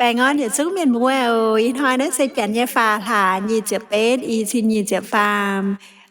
Baengh orn yietc zungv mienh muoz oc. Ih hnoi naaiv se janx nyei faam hlaax nyic ziepc betv, i cin nyic ziepc faam.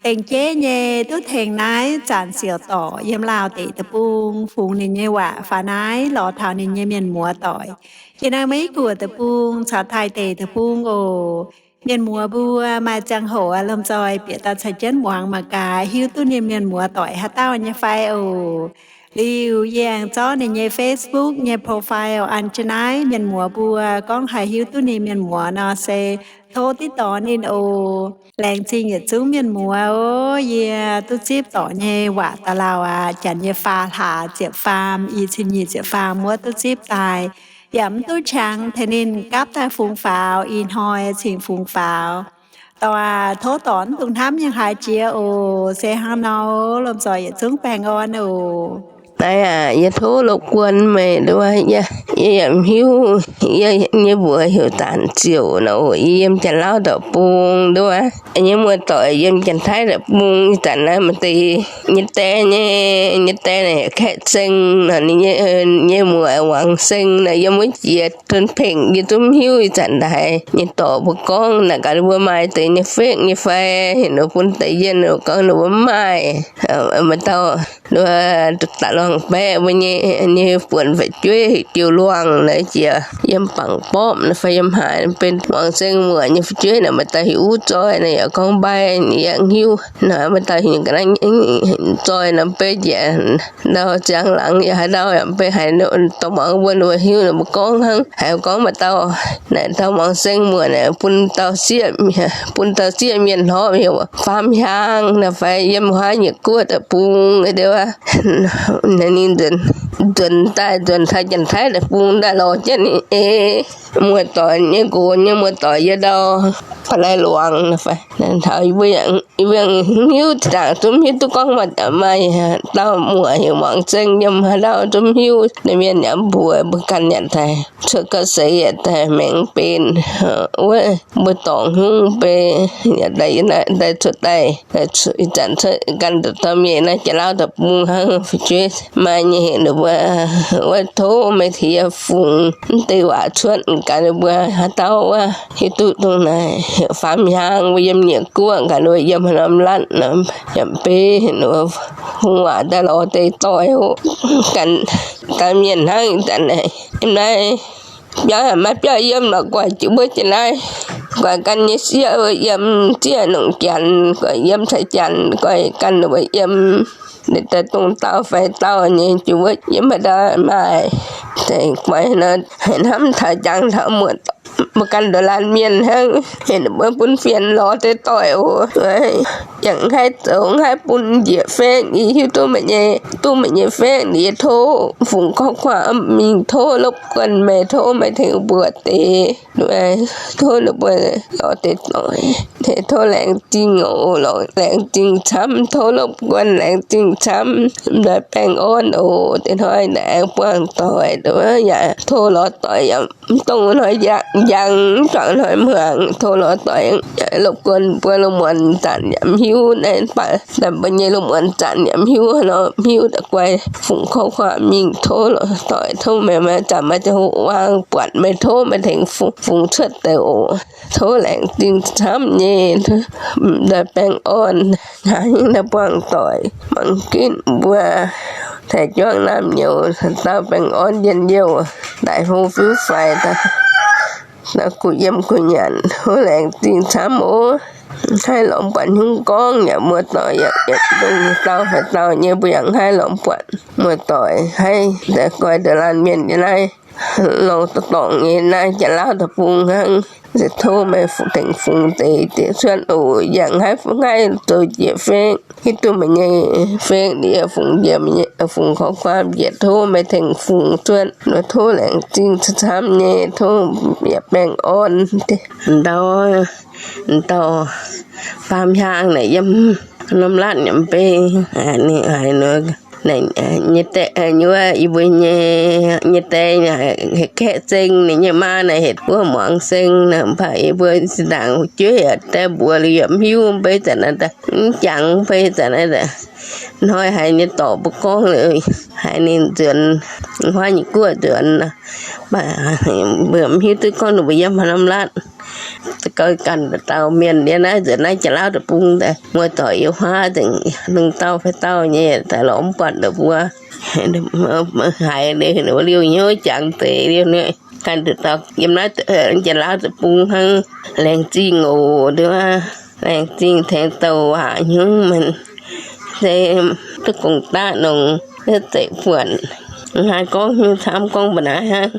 Dengh jeiv nyei duqv tengx naaiv Zanc Siouc Dorc yiem Laauh deic-bung fungx ninh nyei waac faaux naaiv lorz taux ninh nyei mienh muoz doic. Yie naaiv Meiv Guoqv deic-bung caux Taiv deic-bung oc. Mienh muoz mbuo maaih ziangh hoc lomh nzoih bieqc daaih caux jienv muangx mangc gaax hiuv duqv ninh mienh muoz doic haaix dauh nyei fai oc. Liuz yie aengx zorqv ninh nyei Facebook nyei profile an jienv naaiv, mienh muoz mbuo gorngv haih hiuv duqv ninh mienh muoz nor se tov dix dorngx ninh oc. Laengz zingh yietc zungv mienh muoz oc. Yie duqv zipv dorc nyei waac da'lauh aqv. Janx nyei faam hlaax ziepc faam, i cin nyic ziepc faam wuov duqv zipv daaih. Yaac mv duqv qangx tengx ninh gapv daaih fungx faaux, ih hnoi cingx fungx faaux. Dorc aac, tov dorc mv dungx hnamv nyei haaix jiex oc. Se hnangv nor, lomh nzoih yietc zungv baengh orn oc. Naaiv aac, yie tov lopv guon meih nduov, yie yaac mv hiuv, yie nyei mbuox heuc Zanc Ziouc nor, yiem Janx-Lauv deic-bung nduov. Nyei muoz-doic yiem Janx-Taiv deic-bung, ih zanc naaiv maaih deix nyei die nyei, nyei die naaic Kaeqv Seng nor, ninh nyei muoc Wangc Seng nor, yiem wuov jiex Tun Pengh, yie zungv mv hiuv ih zanc naaiv nyei dorc mbuo gorngv naaic gaax mbuo maaih deix nyei fake nyei fai, heuc ninh bun deix yienh gorngv ninh mbuo mv maaih. Maaih dauh daaih luangh baeqv mbuo nyei, nyei buonc fu'jueiv heuc Diuh Luangh naaiv jiex yiem Bangc Borpv naaiv fai yiem haaix, benx Wangc Seng muoc nyei fu'jueiv naaic, maaih dauh heuc Uv Zoih naaiv yaac gorngv mbai, yie mv hiuv naaic, maaih dauh heuc ga'naaiv Zoih naaic, beiv njiec ndau ziangx laangz yaac haaix ndau yaac beiv haiz dorh muangx mbuo, mbuo hiuv ninh mbuo gorngv hnangv. Haiz gorngv maaih dauh naaic, dauh Wangc Seng muoc naaic bun dauh sieqv, bun dauh sieqv mienh hlorpv heuc Faam Hiaang naaic fai yiem Huaav Nyiec Guoqv deic-bung deix wuov. Ninh nzuonx daaih, nzuonx taux Janx-Taiv deic-bung daaih lorz jienv ninh eix, muoz-doic nyei nqox nyei muoz-doic yie ndau, Ba'lai Luangz naaic fai. Taux yie mbuo yaac mv hiuv zinh ndaangc, zungv hiuv duqv gorngv maaih dauh muoc heuc Wangc Seng yiem haaix ndau zungv hiuv. Ninh mienh yaac mv mbuox mbuo ganh yaac daaih cuotv ga'seix yaac daaih maengx benx wuov mbuo dorngc hnyungv beiv yaac daaih yie naaiv daaih cuotv daaih, ih zanc cuotv ganh dauh dauh mienh naaiv Janx-Lauv deic-bung hnangv, fu'jueiv maaih nyei heuc ninh mbuo, wuov tov meih tengx yie fungx mv deix waac cuotv gaax ninh mbuo haaix dauh wuov hiuv duqv dongh naaiv heuc Faam Hiaang mbuo yiem Nyiec Guoqv gaax ninh mbuo yiem haaix norm รัฐ nor, yaac beiv ninh mbuo fungx waac daaih lorz deix doic oc. Ganh dauh mienh hnangv ih zanc naaiv, yiem naaiv biauv haic maiv biauv yiem lorqc, guaix jienv mbuo jiex naaiv, guaix ganh nyei sieqv yiem zieqv nongc Janx, guaix yiem caux Janx, guaix ganh ninh mbuo yiem. Deix daaih dongh dauh fai dauh nyei jiex wuov yiem haaix ndau maaih, guaix nor haiz hnamv taux jangx taux muoc, mbuo ganh nduov laanh mienh hnangv, heuc ninh mbuo bun fienx lorz deix doic oc. Yangh haih zoux haih bun njiec feng, yie hiuv duqv meih nyei, duqv meih nyei feng, yie tov fungx ข้อความ mingh tov รบกวน meih, tov meih tengx mbuox deix, tov ninh mbuo lorz deix doic. Tov laengz zingh oc, laengz zingh camv, tov รบกวน laengz zingh camv, ndoih baengh orn oc. Deix hnoi naaiv aengx buangh doic yaac tov lorz doic yaac mv dongh hnoi njang, mv juangc hnoi hmuangx, tov lorz doic yaac รบกวน mbuo lungh muonz zanc yaac mv hiuv naaiv, mv baac mbuo nyei lungh muonz zanc yaac mv hiuv nor, mv hiuv da'guaih fungx ข้อความ mingh tov lorz doic, tov meih maaih zanc maaih ziangh hoc wangh buatc meih, tov meih tengx fungx cuotv deix oc. Tov laengz zingh camv nyei, ndoih baengh orn, hnangv naaiv buangh doic mangc ginv mbuo taaix juangv naamh nyouz dauh baengh orn njien-youh, daic hlo fiuv faix, dauh kuh yiem kuh nyanc. Tov laengz zingh camv oc. Haih lorz buatc hnyungv gorngv yaac muoz-doic yaac yietc dongh dauh haaix dauh nyei mbuo yaac haih lorz buatc muoz-doic haih daaih guaix nduov laanh mienh nyei naaiv lorngx dorngc nyei naaiv Janx-Lauv deic-bung hnangv. Se tov meih tengx fungx deix diex cuotv oc. Yangh haih fungx haih zoux jiex feng, hiuv duqv meih nyei feng, yie fungx jiex, fungx ข้อความ jiex, tov meih tengx fungx cuotv. Tov laengz zingh camv nyei, tov yaac baengh orn. Ndau, ndau, Faam Hiaang naaic yiem norm รัฐ nyei mv bei, ninh haiz nor Naaic, nyei dae, wuov, yie mbuo nyei, nyei dae, kaeqv seng, ninh nyei maa naaic heuc wuov muangx seng naaic, mv baac yie mbuo zinh ndaangc jueiv yaac dae mbuox liuz yaac mv hiuv, mv bei zanc naaiv daaih mv jangx, mv bei zanc naaiv daaih hnoi haiz ninh dorc mbuo gorngv liuz, haiz ninh nzuonx, huaav nyei guoqv nzuonx, mv baac mbuo mv hiuv duqv gorngv ninh mbuo yiem haaix norm laatv. Za'gengh ganh dauh mienh yiem naaiv nzuonx naaiv Janx-Laauv deic-bung daaih, muoz-doic yiem huaav nzengc, lungh dauh fai dauh nyei daaih lorz mv buatc ninh mbuo. Haiz liuz hnyouv jangx deix liuz, ganh dauh yiem naaiv Janx-Laauv deic-bung hnangv, laengz zingh oc, nduov, laengz zingh tengx douc waac hnyouv mienh, se duqv gong-daqv nongx, duqv zeiv buonc. Hnangv gorngv hnyouv camv gorngv mbuo naaiv hnangv.